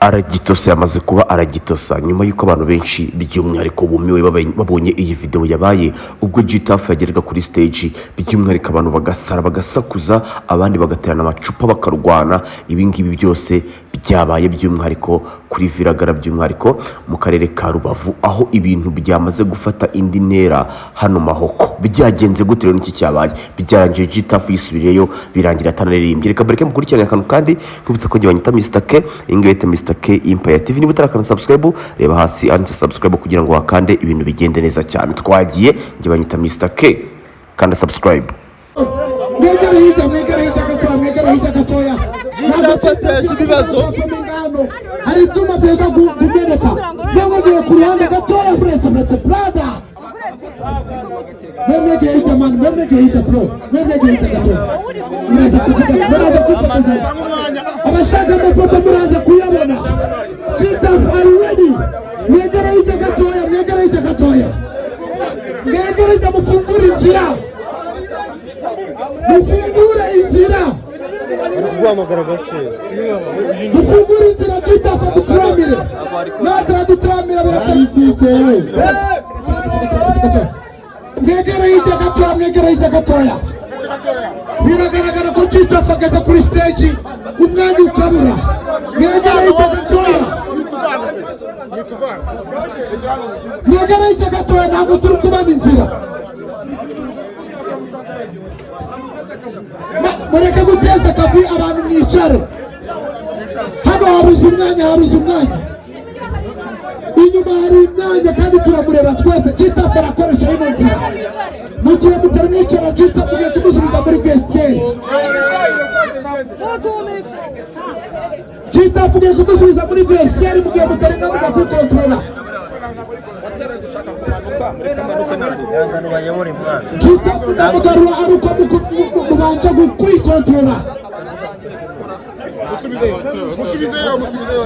Aragitosa, yamaze kuba aragitosa nyuma y'uko abantu benshi by'umwihariko bumiwe babonye iyi video yabaye ubwo G-Taff yageraga kuri stage, by'umwihariko abantu bagasara, bagasakuza, abandi bagaterana amacupa, bakarwana. Ibi ngibi byose byabaye by'umwihariko kuri Viragara, by'umwihariko mu karere ka Rubavu, aho ibintu byamaze gufata indi ntera hano Mahoko. Byagenze gute rero? N'iki cyabaye? Byarangiye G-Taff yisubiriyeyo, birangira atanaririmbye. Reka bareke mukurikirane akantu, kandi nkubitse ko njye banyita Mr K, iyi ngiyi bayita Mr K Empire TV. Niba utarakanda subscribe, reba hasi handitse subscribe kugira ngo wakande, ibintu bigende neza cyane. Twagiye, njye banyita Mr K, kanda subscribe. Mwegere hirya, mwegere hirya gatoya, mwegere hirya gatoya. G-Taff ateje ibibazo. Hano hari ibyuma byiza kumeneka. Mwegeye ku ruhande gatoya, buretse, buretse brother. Mwegeye hirya man, mwegeye hirya bro, mwegeye hirya gatoya. Muraza kuvuga, muraza kwifotoza. Abashaka amafoto muraza kuyabona. G-Taff ari ready. Mwegere hirya gatoya, mwegere hirya gatoya, mwegere hirya, mufungure inzira, mufungure inzira. Bari kuguhamagara gakeya. Mufungure inzira, G-Taff aduturamire. Natara duturamira biratarifite. Mwegere hirya gatoya, mwegere hirya gatoya. Biragaragara ko G-Taff ageze kuri stage, umwanya ukabura. Mwegere hirya gatoya, mwegere hirya gatoya. Ntabwo turi kubona inzira. Mureke guteza akavuyo, abantu mwicare. Hano habuze umwanya, habuze umwanya. Inyuma hari imyanya kandi turamureba twese. G-Taff arakoresha ino nzira. Mu gihe mutari mwicara, G-Taff ugiye kumusubiza muri vestiaire. G-Taff ugiye kumusubiza muri vestiaire mu gihe mutari mwamenya kwikontorora. Ihangane bayobore mwana. G-Taff ndamugarura ari uko mubanje kwikontorora. Musubizeyo, musubizeyo.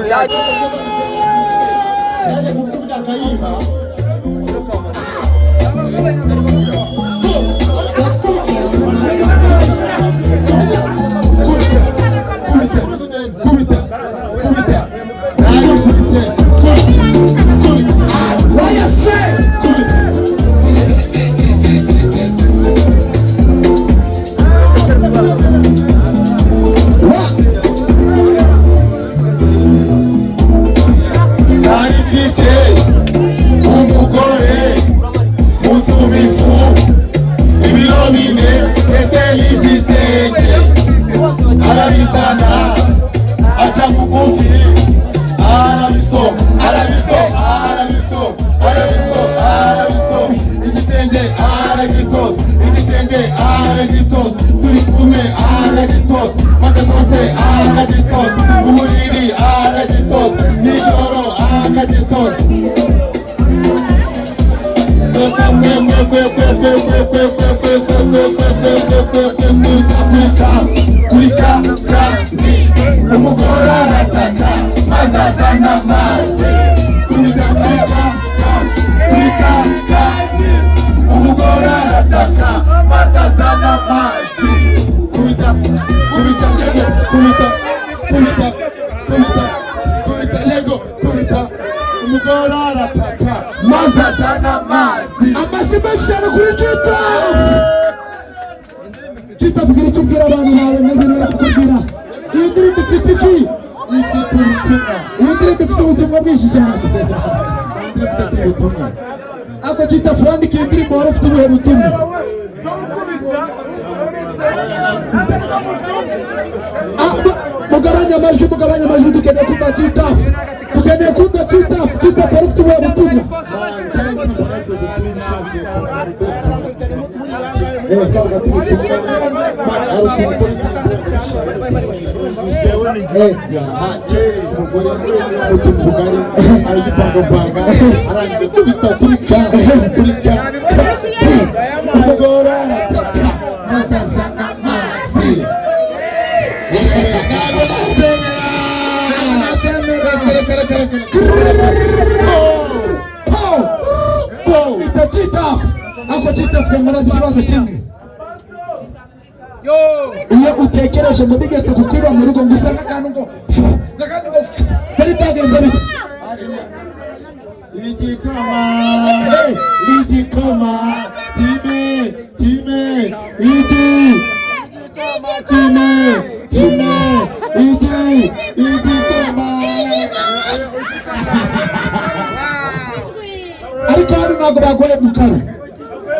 Kubita, kubita, kubita, kubita, wayase, kubita. Wa Nari mfite umugore mutumifu, ibiro 4 ndetse n'igitenge, arabizana, aca bugufi, arabisoma, arabisoma, arabisoma, arabisoma, arabisoma, igitenge aragitoza, igitenge aragitoza, turi kumwe aragitoza, mata zose aragitoza, uburiri aragitoza, nijoro akagitoza. Umugore arataka maze azana amazi. Kurika kurika kurika kandi umugore arataka maze azana amazi. Kubita, kubita yego, kubita, kubita, kubita, kubita yego, kubita. Umugore arataka maze azana amazi. Amashyi menshi cyane kuri G-Taff. G-Taff, gira icyo ubwira abantu bawe n'ibintu bari kukubwira. Iyi ndirimbo ifite iki? Ifite ubutumwa. Iyi ndirimbo ifite ubutumwa bwinshi cyane. Indirimbo itagira ubutumwa. Ako G-Taff, wandika iyi ndirimbo wari ufite ubuhe butumwa? Ah, mugabanye amajwi, mugabanye amajwi, dukeneye kumva G-Taff, dukeneye kumva G-Taff. G-Taff, wari ufite ubuhe butumwa? Twabaga turi kumwe, hari ukuntu ukora indirimbo umugore utuma ubugari arabivangavanga, arangije kubita kuri ka kuri ka, umugore arataka maze azana amazi. Ntabwo nabyemera, ntabwo nabyemera. Po bita G-Taff. Ako G-Taff, nkoraza ikibazo kimwe. Iyo utekereje mutegetse kukwiba mu rugo ngo usange akantu ngo fu, n'akandi ngo fu, tari bya Igikoma. Ariko hano ntabwo bagoye mu karo.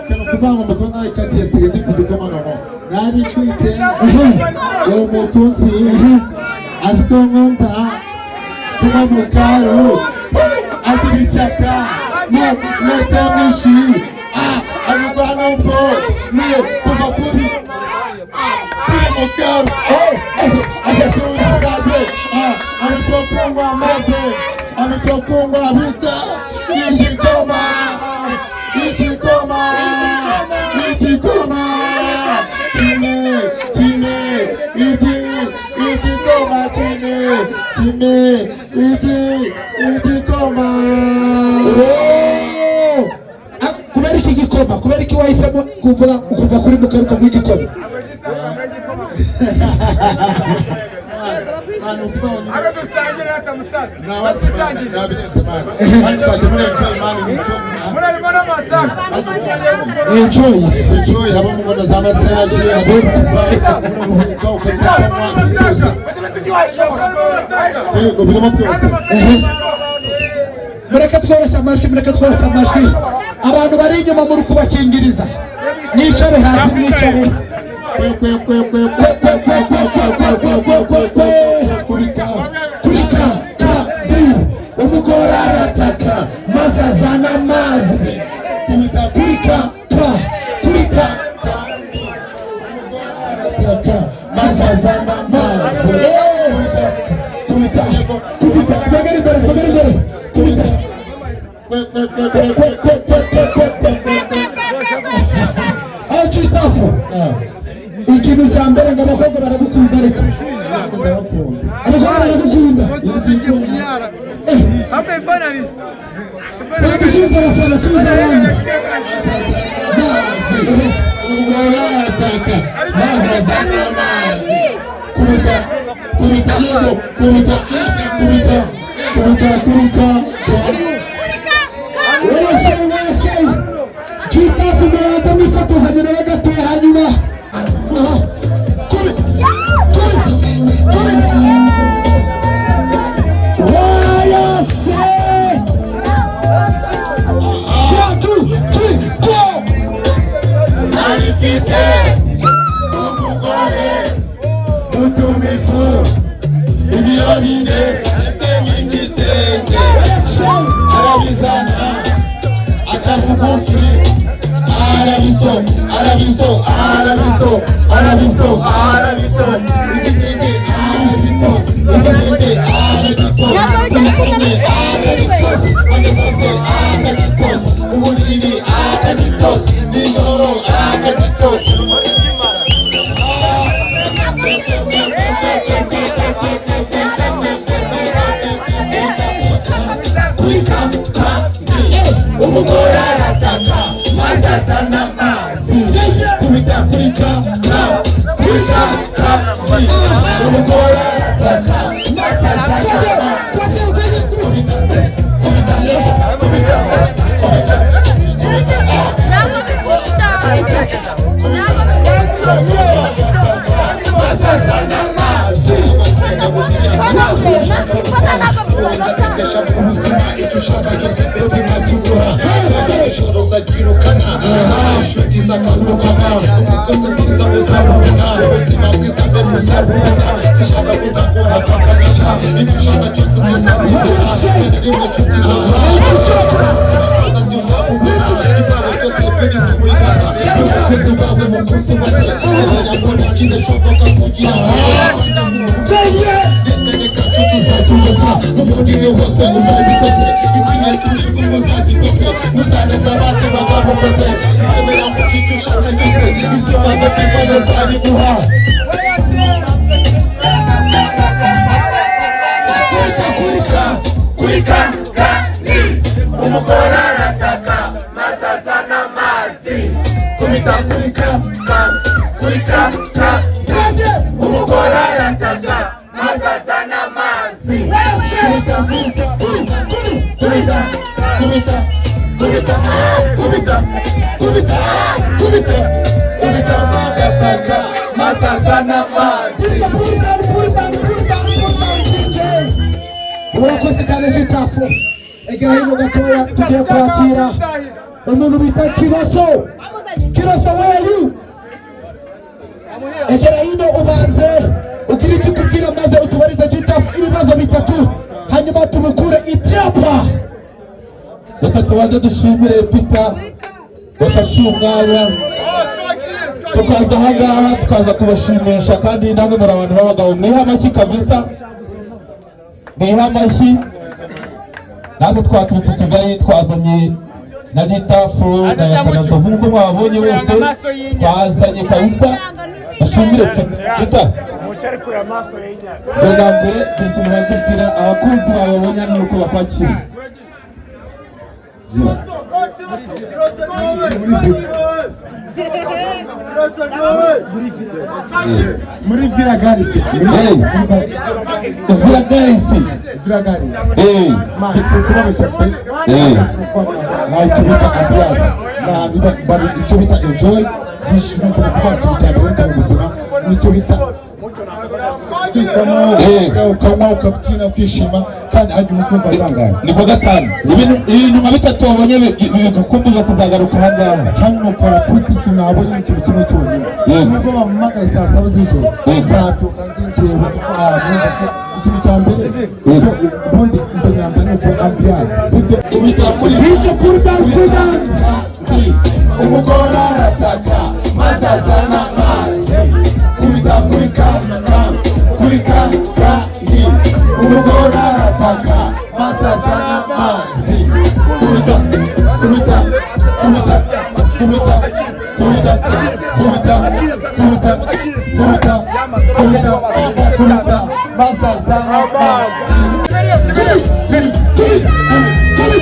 Ni ukuvuga ngo umukobwa narayikatiye, sigaye ndi ku gikoma. Noneho nari mfite uwo mukunzi, azi ko nkunda kunywa mu karo, agira ishyaka n'umwete mwinshi, abikora nuko niyo kuva kuri mu karo agaturage icyo kunywa, maze icyo kunywa bita igikoma, igikoma, igikoma kimwe kimwe, igikoma kimwe kimwe, igikoma. Oh! Ah, kubera iki gikoma? Kubera iki wahisemo kuva kuri mukaru ukamuha igikoma? Ahantu ukuvuga ngo nyine nabirenze man, hano twaje muri enjoy man, enjoy. Enjoy. Enjoy, habamo ingona za massage, habamo uraruhuka, ukanywa byose. Yego, birimo byose. Mureke tworoshye amajwi, mureke tworoshye amajwi. Abantu bari inyuma muri kubakingiriza, mwicare hasi, mwicare. Kwe kwe kwe kwe kwe Kwe kwe kwe kwe kwe kwe kwe kwe kwe kwe. Kubita. Kuri ka ka di, umugore arataka maze azana amazi. Kubita. Kuri ka ka, kuri ka. Arataka maze azana amazi. Eh, kubita, kubita, twegere imbere, twegere imbere, kubita. Kwe kwe kwe kwe. Kwe kwe kwe kwe kwe kwe kwe kwe. Aho G-Taff, ikintu cya mbere ngo abakobwa baragukunda, ariko Ndabakunda. Abakobwa baragukunda. Eh, reka subiza abafana, subiza abantu. Amazi, umugore arataka maze azana amazi. Kubita, kubita, yego, kubita, kubita, kubita, kurika. Wese wese, G-Taff, mubanza mwifotozanye nawe gatoya, hanyuma aha, kubita, kubita, kubita. Wayase. One, two, three, go! Arifite umugore utumifu, ibiro 4 ndetse n'igitenge. Wayase. Arabizana, aca bugufi, arabiso, arabiso, arabiso, arabiso, arabiso, igitenge aragitose, igitenge aragitose, igitenge aragitose, agezose akagitose, uburiri akagitose, nijoro akagitose. Kurika kandi, umugore arataka maze azana amazi. Kubita, kurika ka, kurika kandi, umugore arataka maze azana amazi. Kubita, kubita, kubita, kubita. Ntabwo bikunda, ntabwo Maze azana amazi. Ubuzima, icyo ushaka cyose baby nkakiguha, ijoro uzakirukana, inshuti zakakugana, umukozi mwiza muzabubona, ubuzima bwiza mbe muzabubona. Sishaka kugaguha kakanisha, icyo ushaka cyose muzabubona, inshuti uzabubona, ibyawe byose baby tubigaza, umukozi wawe, mukunzi wanjye, mbona kidashoboka kugira. Reka nshuti uzakigeza umuriro wose, uzabikoze igihe turi kumwe, uzagikoze muzaneza abandi bagabo bebe zemera mu cyo ushaka cyose, izuba n'imvano nzabiguha. Kubita, kurika, kurika kandi, umugore arataka maze azana amazi. Kubita, kurika ka, kurika kandi, umugore arataka maze azana amazi. Kubita, kubita, kubita, kubita, kubita, kubita, kubita, kubita, kubita, agataka maze azana amazi. Put it down, put it down, put it down, put it down. Urakoze cyane, G Tuff. Egera hino gatoya, tugiye kwakira umuntu bita Kiroso. Kiroso, where are you? Egera hino, ubanze ugire icyo utubwira, maze utubarize G Tuff ibibazo bitatu, hanyuma tumukure ibyapa. Reka tubanze dushimire Peter wafashe umwanya tukaza ahangaha, tukaza kubashimisha. Kandi namwe muri abantu b'abagabo, mwihe amashyi kabisa, mwihe amashyi. Natwe twaturutse i Kigali, twazanye na G Tuff na Yakanatovu, nk'uko mwababonye bose twazanye kabisa. Dushimire Peter. Mbere na mbere, ikintu banze kubwira abakunzi bawe babonye hano nuko bakwakira. Gira. Muri Villa Garisi. Hey. Villa Garisi. Villa Garisi. Hey. Man, si ukubabeshya pe. Nta icyo bita ambiance, nta icyo bita enjoy, byishimo. Kuba ikintu cya mbere mu buzima nicyo bita kwitamo, ukanywa, ukabyina, ukishima. Kandi hajya umunsi wumva bangahe? Ni kuwa gatanu. Ibintu nka bitatu wabonye bigukumbuza kuzagaruka ahangaha. Hano kwa Pita, ikintu nabonye ni ikintu kimwe cyonyine. Nubwo bampamagara saa 7 z'ijoro, nzabyuka nzingiye kuko ahantu ikintu cya mbere cyo ubundi mbere na mbere ni uko ambiance, sibyo? Ubita kuri Bityo cool down, cool down. Umugore arataka maze azana amazi. Kubita kuri ka ka kuri ka ka ndi. Umugore arataka maze azana amazi. Kubita, kubita, kubita, kubita, kubita, kubita, kubita, kubita, kubita, kubita, maze azana amazi. Turi turi turi turi.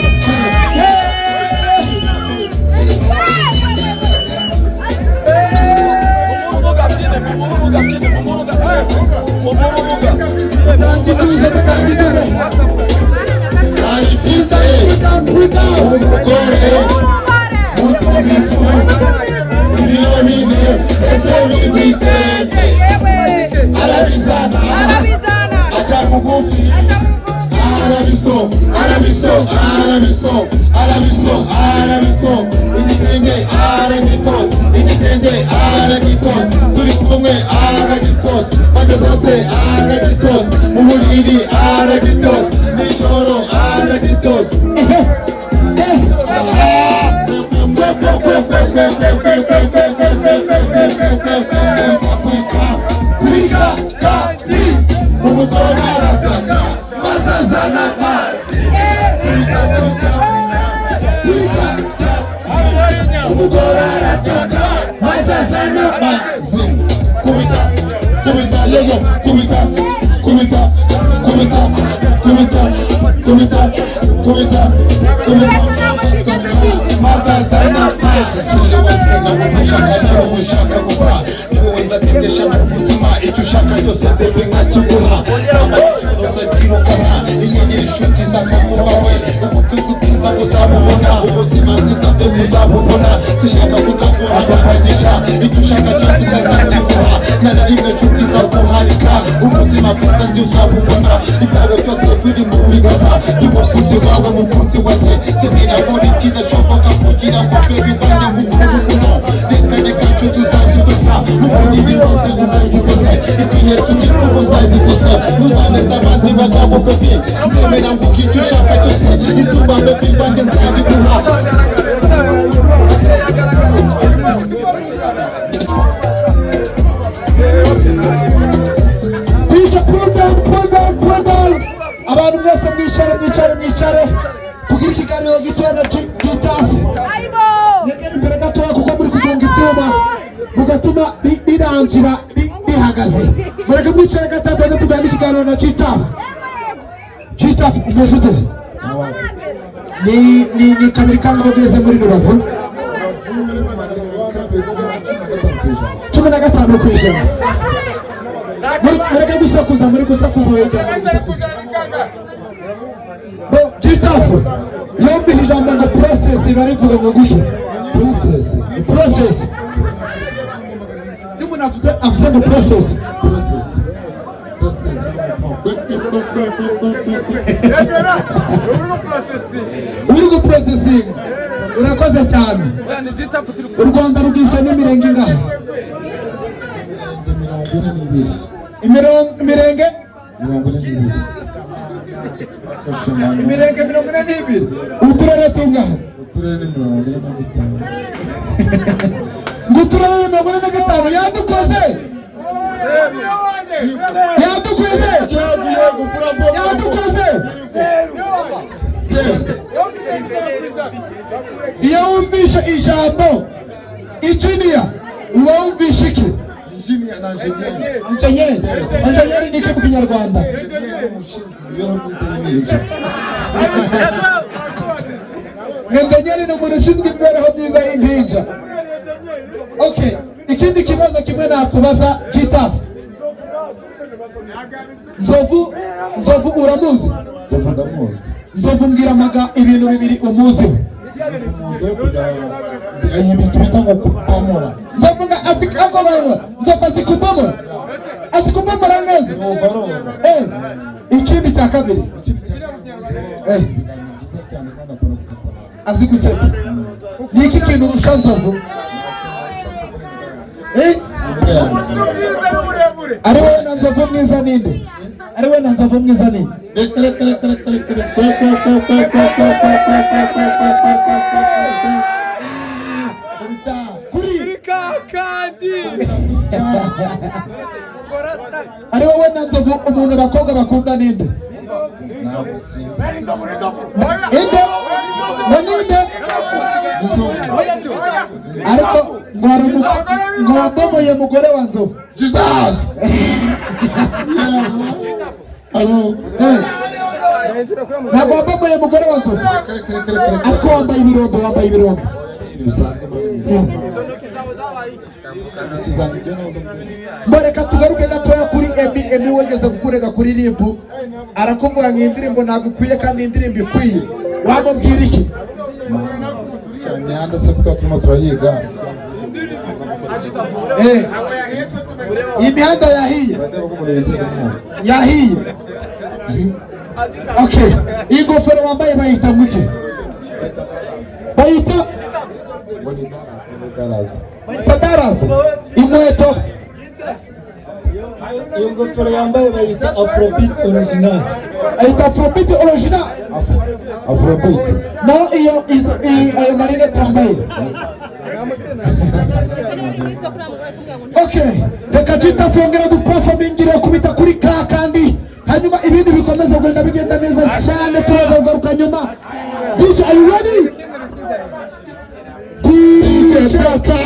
Tangituze, tangituze. Ayifite umugore mutumifu, ibiro 4 ndetse n'igitenge arabizana, aca bugufi, arabiso, arabiso, arabiso, arabiso, arabiso. Igitenge aragitoza, igitenge aragitoza, turi kumwe aragitoza, pande zose aragitoza, mu buriri aragitoza, nijoro aragitoza. Umugore arataka maze azana amazi. Umugore arataka maze azana amazi. Kubita, kubita, yego, kubita, kubita, kubita, kubita, kubita, kubita, kubita, maze azana amazi. Ushaka, ushaka gusa ni wowe nzatetesha mu buzima. Icyo ushaka cyose, baby, nkakiguha. Abacuruza kirukana inyenyeri, inshuti zakakubawe. Ubukwe bwiza uzabubona, ubuzima bwiza mbese uzabubona. Zishaka kukaguha, icyo ushaka cyose ndazakiguha. Nta na rimwe, nshuti, nzaguharika. Ubuzima bwiza njye uzabubona. Ibyawe byose biri mu biganza by'umukunzi wawe. Mukunzi wanjye, tubwira muri kidashoboka kugira ngo baby banjye nk'urukundo. Reka, reka, nshuti, uzagitoza umubiri wose, uzagitoze igihe turi kumwe, uzagitoze ntuzaneza abandi bagabo. Baby, nzemera ngo icyo ushaka cyose, izuba, baby banjye, nzariguha. DJ, pull down, pull down, pull down. Abantu mwese mwicare, mwicare, mwicare, tugire ikiganiro gitoya na G Tuff. Mwegere imbere gatoya kuko muri kugonga ibyuma mugatuma birangira bihagaze. Mureke mwicare gato, tuze tugane ikiganiro na G Tuff. G Tuff, umeze ute? Ni kabiri kangahe ugeze muri Rubavu? 15%. Mureke gusakuza, muri gusakuza hirya, muri gusakuza. Bo G Tuff, yumvise ijambo ngo process, barivuga ngo gutya Process. Ni process. Iyo umuntu avuze ngo process. Process, process. Uri guprocessinga. Urakoze cyane. U Rwanda rugizwe n'imirenge ingahe? Imirenge 42. Imirenge 42. Imirenge 42. Uturere tungahe? Uturere ni 45. Ngo uturere 45. Yadukoze, yadukoze. Yego, bravo. Yadukoze. Zeru. Iyo wumvishe ijambo engineer, uba wumvishe iki? Engineer na engineer. Engineer, engineer ni iki mu Kinyarwanda? Engineer ni umushinzwe imibereho myiza y'impinja. Engineer ni umuntu ushinzwe imibereho myiza y'impinja. Okay, ikindi kibazo kimwe nakubaza, G-Taff. Nzovu, Nzovu uramuzi? Nzovu ndamuzi. Nzovu, mbwira amaga ibintu bibiri umuziho. Nzovu muzi wo kujya ibintu bita ngo kubomora. Nzovu nga azi ako bantu. Nzovu azi kubomora, azi kubomora neza. Overall. Ikindi cya kabiri? Ikindi cya kabiri muzi wo ibiganiro byiza cyane kandi akunda gusetsa abantu. Azi gusetsa. Ni iki kintu urusha Nzovu? Imvugo yanjye. Ari wowe na Nzovu, mwiza ninde? Ari wowe na Nzovu, mwiza ninde? Reka reka reka reka reka reka, kwe kwe kwe kwe kwe kwe kwe kwe kwe kwe kwe kwe kwe kwe kwe. Kubita. Kuri ari wowe na Nzovu, umuntu abakobwa bakunda ninde? Ntabwo sinzi. Inde ngo ninde? Inzovu. Ariko ngo hari ngo wabomoye mugore wa Nzovu. Jesus. Alo. Ntabwo wabomoye mugore wa Nzovu? Reka reka reka reka. Ariko wambaye ibirombe, wambaye ibirombe. Ibintu bisanzwe muri intoki zanjye ibyo nazo. Mboreka tugaruke gatoya kuri Emmy. Emmy wageze kukurega kuri RIB, arakuvuga ngo iyi ndirimbo ntabwo ikwiye kandi iyi ndirimbo ikwiye. Wamubwira iki? Cyane imihanda se kuko turimo turahiga. Iyi mihanda yahiye. Bareba ko umuntu yizera umwuka. Yahiye. Okay, iyi ngofero wambaye bayita ngo iki? Bayita Ngo ni Dallas, ni muri Dallas. Bayita Dallas. Inkweto? Iyo ngofero yambaye bayita Afrobeat original. Bayita Afrobeat original. Afrobeat. Naho iyo ayo marinete wambaye? Okay, reka tutafongera duperformingire kubita kuri ka kandi, hanyuma ibindi bikomeza kugenda bigenda neza cyane. Turaza kugaruka nyuma. DJ, are you ready? DJ,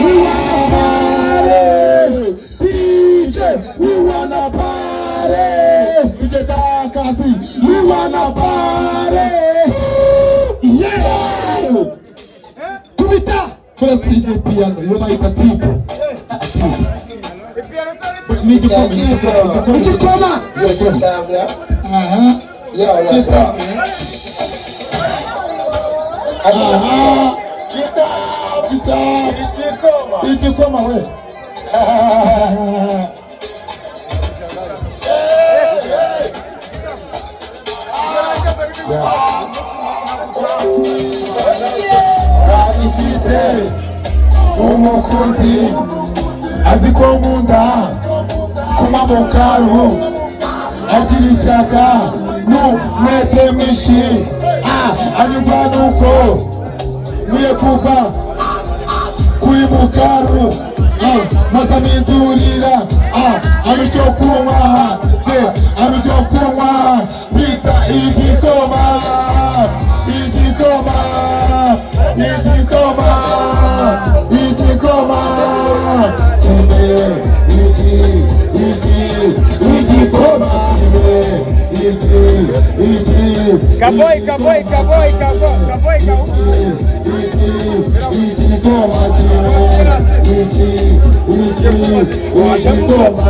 we wanna party. DJ, we wanna party. DJ Dakasi. We wanna party. Yeah, kubita. Kurasi piano iyo bayita triple. Ni igikoma. Igikoma. Igikoma. Aha. Chita. Aha. Chita. Chita. Igikoma we. Nari umukunzi azi ko nkunda kunywa mu karu, agira ishyaka n'umwete mwinshi. Anyumva nuko nkwiye kuva kuri mukaru, maze amindurira aba icyo kunywa, aba icyo kunywa bita igikoma, igikoma, igikoma, igikoma kimwe, igi igi igikoma kimwe, igi igi. Cowboy, cowboy, cowboy, cowboy, cowboy, cowboy. Igi igikoma kimwe, igi igi igikoma.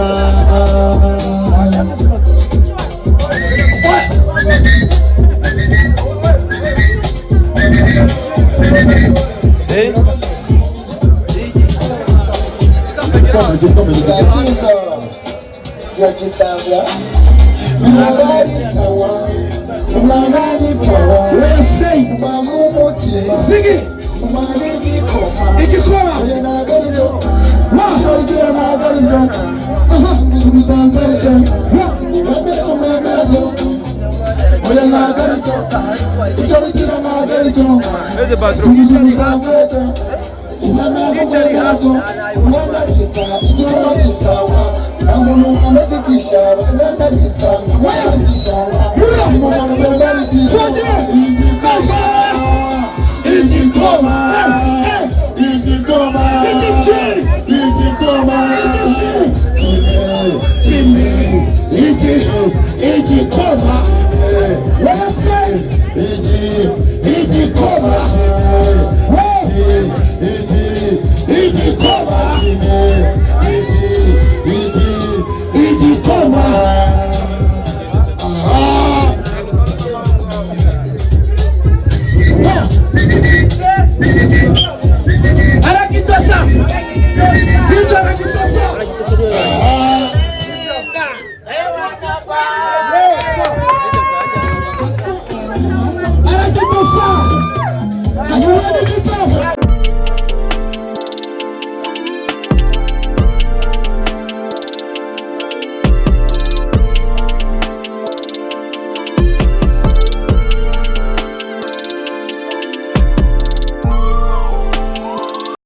Igikoma, igikoma, igikoma. Bihora ari sawa. Umwana ni power. Oya, say. Umwana umutima. Ziggy. Umwana igikoma. Igikoma. Oya, ntabwo ari byo. Wa. Ibyo ugira ntabwo ari byo. Aha. Subiza mbere. Wa. Wemere ko mwemera byo. Oya, ntabwo ari byo. Ibyo bigira ntabwo ari byo. Subiza mbere. Wemere ko mwemera byo. Umwana bisa, igikoma gisawa. Nta muntu umaze kwisha, bakazatari gisawa. Umwana gisawa.